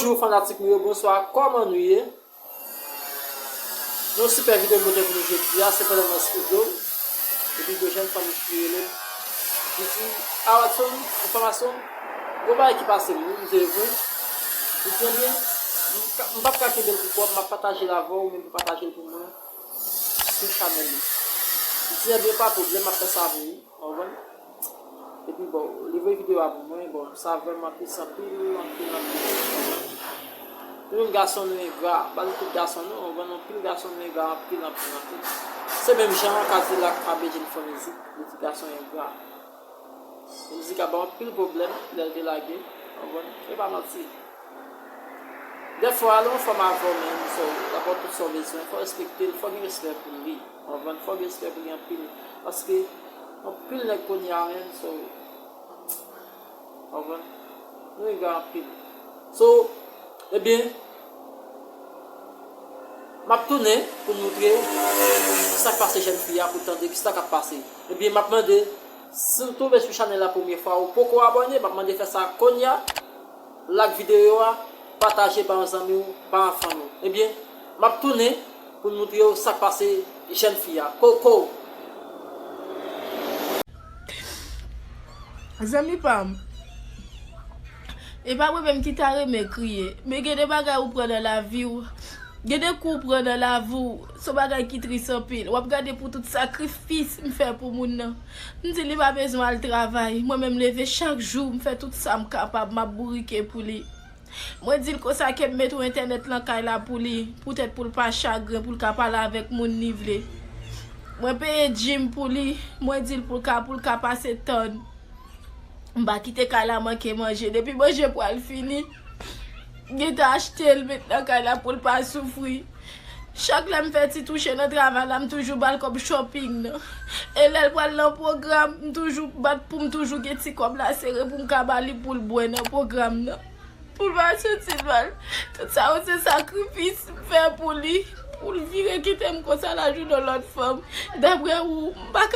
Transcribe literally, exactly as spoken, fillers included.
Bonjou fanatik nou yo, bonswa, kòman nou ye? Yon sipè videyo m pote pou nou jodi a, se pandan mwen studio, epi gen jèn fanm ki rele m. Li di, "A Watson, enfòmasyon, gon bagay ki pase m wi, m te vre." Li di, "Ebyen, m p ap ka kenbe l pou kò m, m ap pataje l avè w, ou menm pou pataje l pou mwen sou chanèl li." Li di, "Ebyen, pa pwoblèm, m ap fè sa pou ou." Ou konprann? Epi bon, li voye videyo a pou mwen, bon, sa vrèman tris anpil, anpil, anpil. Nou menm gason nou engra, pa di tout gason non, ou konprann, anpil gason nou engra, anpil, anpil, anpil. Se menm jan Kadilak K B J fè mizik, li di gason engra. Mizik la ba anpil pwoblèm, lè l te lage, ou konprann, e pa manti. Dèfwa, lè yon fanm avè w menm, so, l ap ba w tout sa w bezwen, fò w respekte l, fò w gen respè pou li. Ou konprann? Fò w gen respè pou li anpil. Paske, anpil nèg kounye a menm, so, ou konprann? Nou rive anpil. So, ebyen, m ap tounen pou m moutre w sa k pase jèn fi a, pou w tande kisa k ap pase. Ebyen, m ap mande, si w tonbe sou chanèl la premye fwa, ou poko abòne, m ap mande fè sa kounye a. Like videyo a, pataje ba yon zanmi w, ba yon fanmi w. Ebyen, m ap tounen pou m moutre w sa k pase jèn fi a. Koko! Zanmi pa m, e pa mwen menm ki ta renmen kriye, men gen de bagay ou pran nan lavi w, gen de kou ou pran nan lavi w, se yon bagay ki tris anpil. W ap gade pou tout sakrifis m fè pou moun nan. M di li pa bezwen al travay. Mwen menm leve chak jou, m fè tout sa m kapab, m ap bourike pou li. Mwen di l konsa ke m mete yon entènèt lan kay la pou li, poutèt pou l pa chagren, pou l ka pale avèk moun li vle. Mwen peye gym pou li, mwen di l pou l ka, pou l ka pase tann. M pa kite kay la manke manje. Depi manje pral fini, m gentan achte l, met nan kay la pou l pa soufri. Chak lè m fè ti touche nan travay la, m toujou ba l kòb shopping nan. E lè l pral nan pwogram, m toujou bat pou m toujou gen ti kòb la sere pou m ka ba li pou l bwè nan pwogram nan. Pou l pa santi l mal. Tout sa yo se sakrifis m fè pou li. Pou l vire kite m konsa l al jwenn yon lòt fanm. Daprè ou, m pa ka